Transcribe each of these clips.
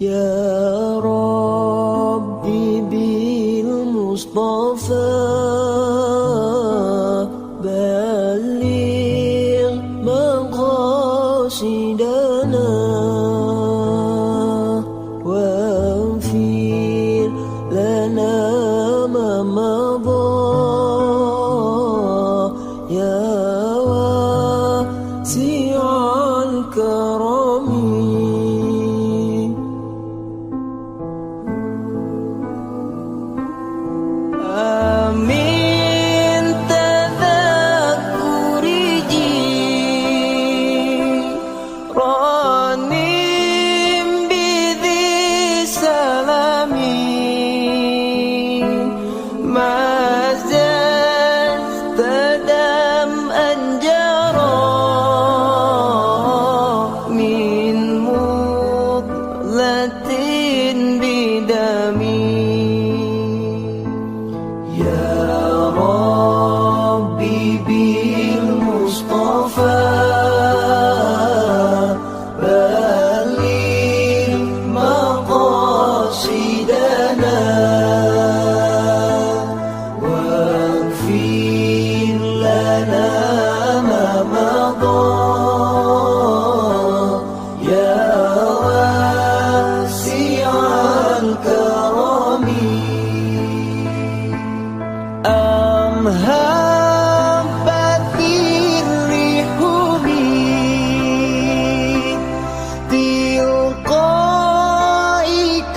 Ya Rabbi bil Mustafa balligh maqasidana waghfir lana ma madha ya wasi'al karami. Amin tadhakkuri jiranim bidhi salami mazal tadam anjara min mudlatin bidami. Ya Rabbi bil Mustafa balligh maqasidana waghfir lana ma madha ya wasi'al karami. Am habbatir rihu min tilqa'i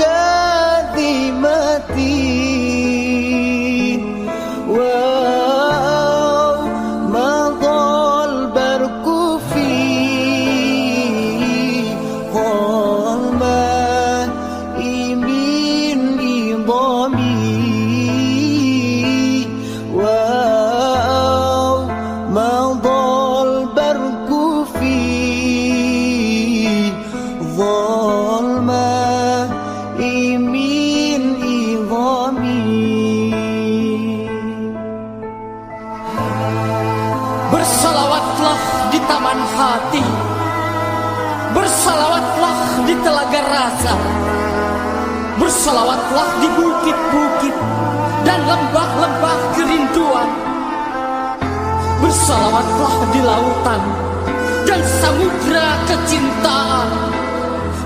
kadhimatin wa madal barku fi dhalma'i min idami مضى البرق في ظلماء من إظامي. Bersalawatlah di taman hati, bersalawatlah di telaga rasa, bersalawatlah di bukit-bukit dan lembah-lembah kerinduan, bersalawatlah di lautan dan samudra kecintaan.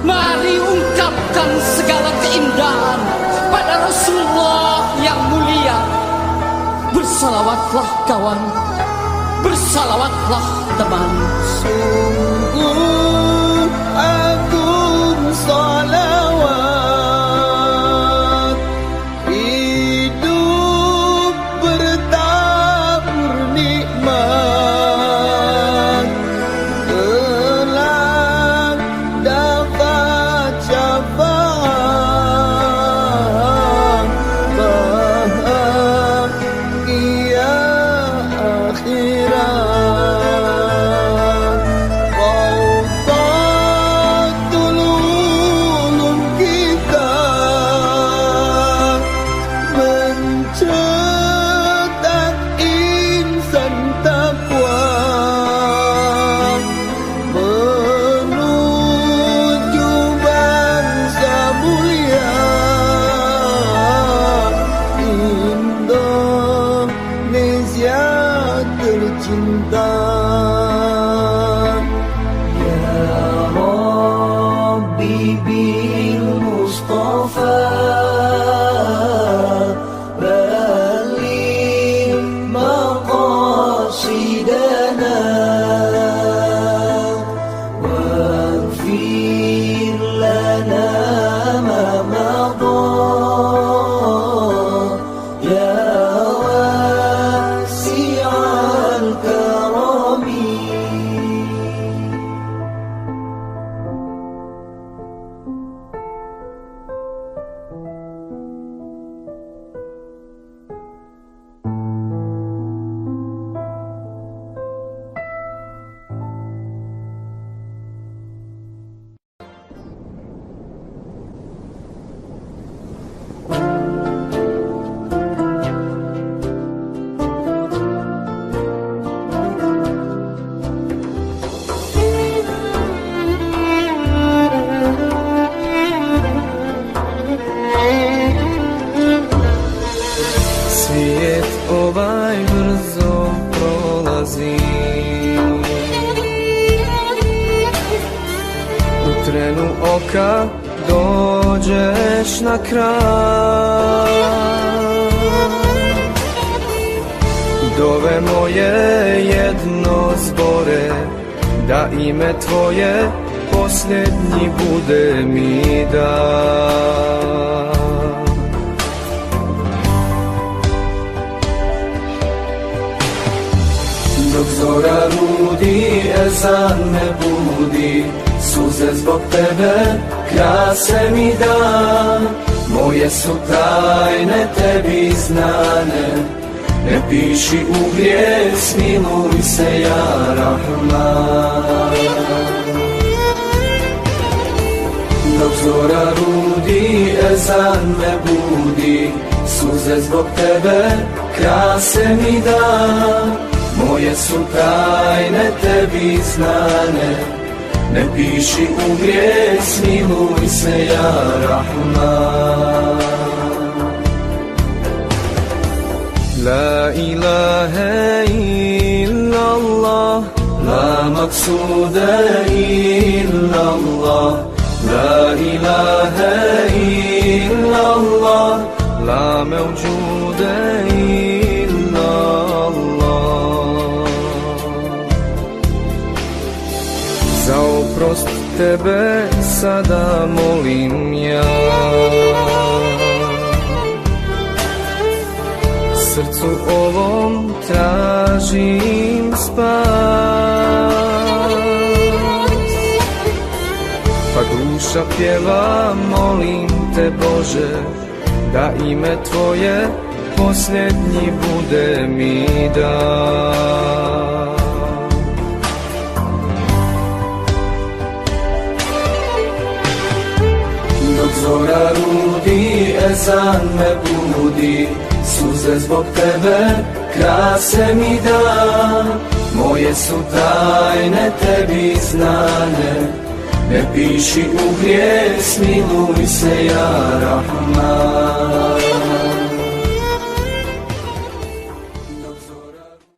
Mari ungkapkan segala keindahan pada Rasulullah yang mulia. Bersalawatlah kawan, bersalawatlah teman. Sungguh agung salawat hidup bertabur nikmat, kelak dapat syafaat bahagia akhirat. Raudhatul Ulum kita mencetak insan takwa, menuju bangsa mulia. Indonesia tercinta. Ya Rabbi bil Mustafa balligh maqasidana waghfir lana ma madha ya wasi'al karami. dolazi. U trenu oka dođeš na kraj. Dove moje jedno zbore, da ime tvoje posljednji bude mi dan. Dok zora rudi, ezan me budi, suze zbog tebe krase mi dan. Moje su tajne tebi znane, ne piši u grijeh, smiluj se ja Rahman. Dok zora rudi, ezan me budi, suze zbog tebe krase mi dan. Moje su tajne tebi znane, ne piši u grijeh, smiluj se ja Rahman. La ilahe illallah, la maksude illallah, la ilahe illallah, la mevcude illallah. Za oprost tebe sada molim ja, srcu ovom tražim spas. Pa duša pjeva, molim te Bože, da ime tvoje posljednji bude mi dan. Dok zora rudi, ezan me budi, suze zbog tebe krase mi dan. Moje su tajne tebi znane, ne piši u grijeh, smiluj se ja Rahman.